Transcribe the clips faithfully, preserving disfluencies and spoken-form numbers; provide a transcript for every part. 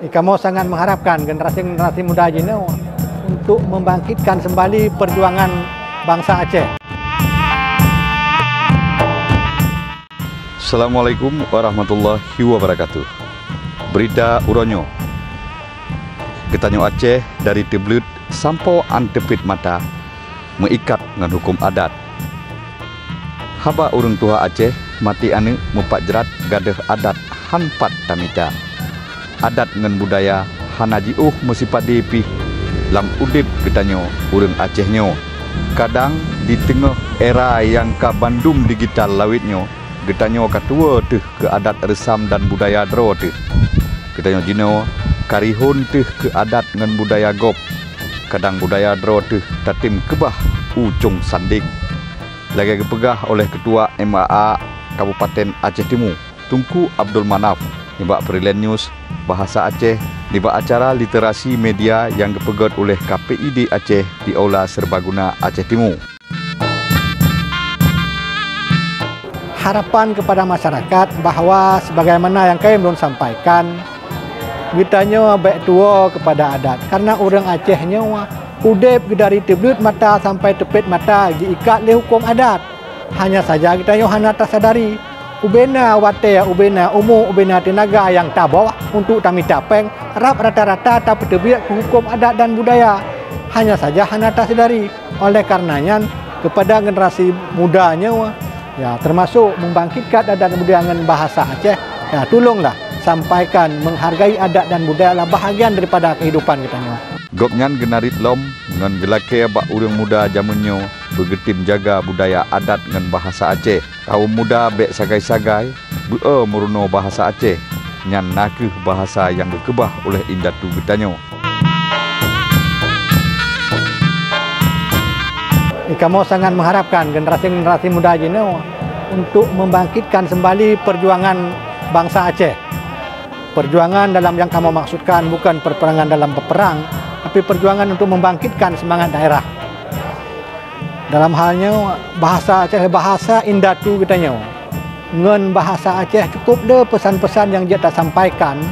Kamoe sangat mengharapkan generasi-generasi muda jinoe untuk membangkitkan sembali perjuangan bangsa Aceh. Assalamualaikum warahmatullahi wabarakatuh. Berita uroe nyoe. Geutanyoe Aceh dari teubleuet sampoe 'an teupet mata meuikat ngon huköm adat. Haba ureuëng tuha Aceh maté aneuëk meupat jrat gadôh adat han pat tamita. Adat ngon budaya hana jiôh meusipadé pih lam udeb geutanyoe ureuëng Aceh nyoe. Kadang di teungoh era nyang ka bandum digital lawét nyoe, geutanyoe ka tuwoe teuh keu adat reusam dan budaya droe teuh. Geutanyoe jinoe ka rihon teuh keu adat ngon budaya gob. Kadang budaya droe teuh tatem keubah u cong sandeng. Lagée geupeugah oleh Keutua M A A Kabupaten Aceh Timu, Teungku Abdul Manaf, nibak Freelance News, bahasa Aceh nibak acara literasi media nyang geupeugét oleh K P I D Aceh di Aula Serbaguna Aceh Timu. Harapan kepada masyarakat bahwa sebagaimana nyang kayém lôn sampaikan, geutanyoe bék tuwoe kepada adat, karena ureuëng Aceh nyoe udeb dari teubleuet mata sampai teupet mata geuikat lé huköm adat. Hanya saja geutanyoe hana tasadari. Ubena watée, ubena umu, ubena teunaga nyang taboh untuk tamita péng, rab rata-rata tapeuteubiet keu huköm adat dan budaya. Hanya saja hana tasadari. Oleh karena nyan, kepada generasi muda nyoe, ya, termasuk membangkitkan adat dan budaya ngon bahasa Aceh, ya, tulonglah sampaikan menghargai adat dan budaya adalah bahagian daripada kehidupan geutanyoe. Gobnyan geunarit lom ngon geulakée bak ureuëng muda jamén nyoe beugeutem jaga budaya adat ngon bahasa Aceh. Kawöm muda bék sagai-sagai beu-e meurunoe bahasa Aceh, nyan na kheueh bahasa nyang geukeubah oleh indatu geutanyoe. Kamoe sangat mengharapkan generasi-generasi muda jinoe untuk membangkitkan sembali perjuangan bangsa Aceh. Perjuangan dalam yang kamoe maksudkan bukan perperangan dalam peperang, tapi perjuangan untuk membangkitkan semangat daerah. Dalam hal nyoe, bahasa Aceh, bahasa indatu geutanyoe. Ngon bahasa Aceh cukup le pesan-pesan nyang jeuet tasampaikan,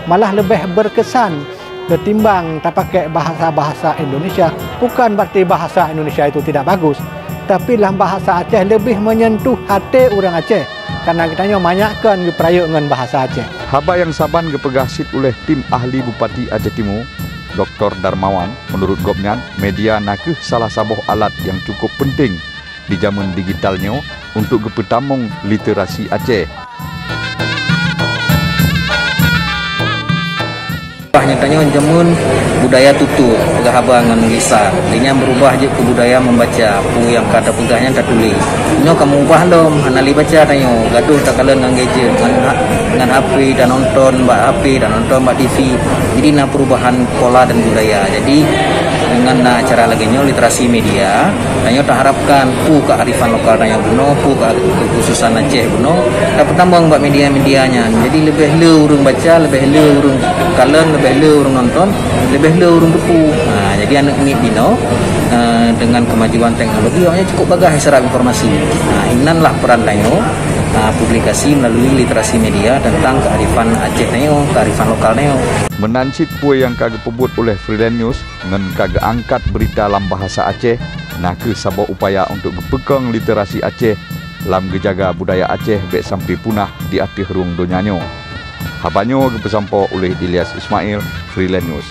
malah leubeh berkesan ketimbang tapakai bahasa-bahasa Indonesia. Bukan berarti bahasa Indonesia itu tidak bagus, tapi lam bahasa Aceh lebih menyentuh hati ureuëng Aceh, karena geutanyoe manyak kon geupeurayeuk ngon bahasa Aceh. Haba nyang saban geupeugah cit uleh tim ahli Bupati Aceh Timu, Doktor Darmawan. Meunurot gobnyan, media na kheueh salah saboh alat nyang cukup peunteng di jamén digital nyoe untuk geupeutamong literasi Aceh. Bah nyoe tanyoe jamén budaya tutoe, peugah haba ngon lisan. Lé nyan beurubah jeuet keu budaya membaca, peue nyang ka tapeugah nyan tatuléh. Nyoe ka meubah lom, hana lé baca tanyoe, gadôh takalon ngon gadget, ngon ha-, ngon H P, tanonton bak H P, tanonton bak T V. Jadi na perubahan pola dan budaya. Jadi, dengan na acara lagée nyoe, literasi media, tanyoe taharapkan peue kearifan lokal tanyoe bunoe, peue ke-, kekhususan Aceh bunoe, tapeutamong bak media-media nyan. Jadi, leubeh le ureuëng baca, leubeh le ureuëng kalon, leubeh le ureuëng nonton, leubeh le ureuëng teupeu. Ha, jadi aneuëk miet jinoe, eh, dengan kemajuan teknologi, awaknyan cukup bagaih secara informasi. Ha, inanlah peran tanyoe, ha, publikasi melalui literasi media tentang kearifan Aceh tanyoe, kearifan lokal tanyoe. Meunan cit peue nyang ka geupeubuet uleh Freelance News ngon ka geuangkat beurita lam bahasa Aceh, na kheueh saboh upaya untuk geupeukong literasi Aceh lam geujaga budaya Aceh bék sampai punah di ateueh rueng donya nyoe. Haba nyoe geupeusampoe uleh Ilyas Ismail, Freelance News.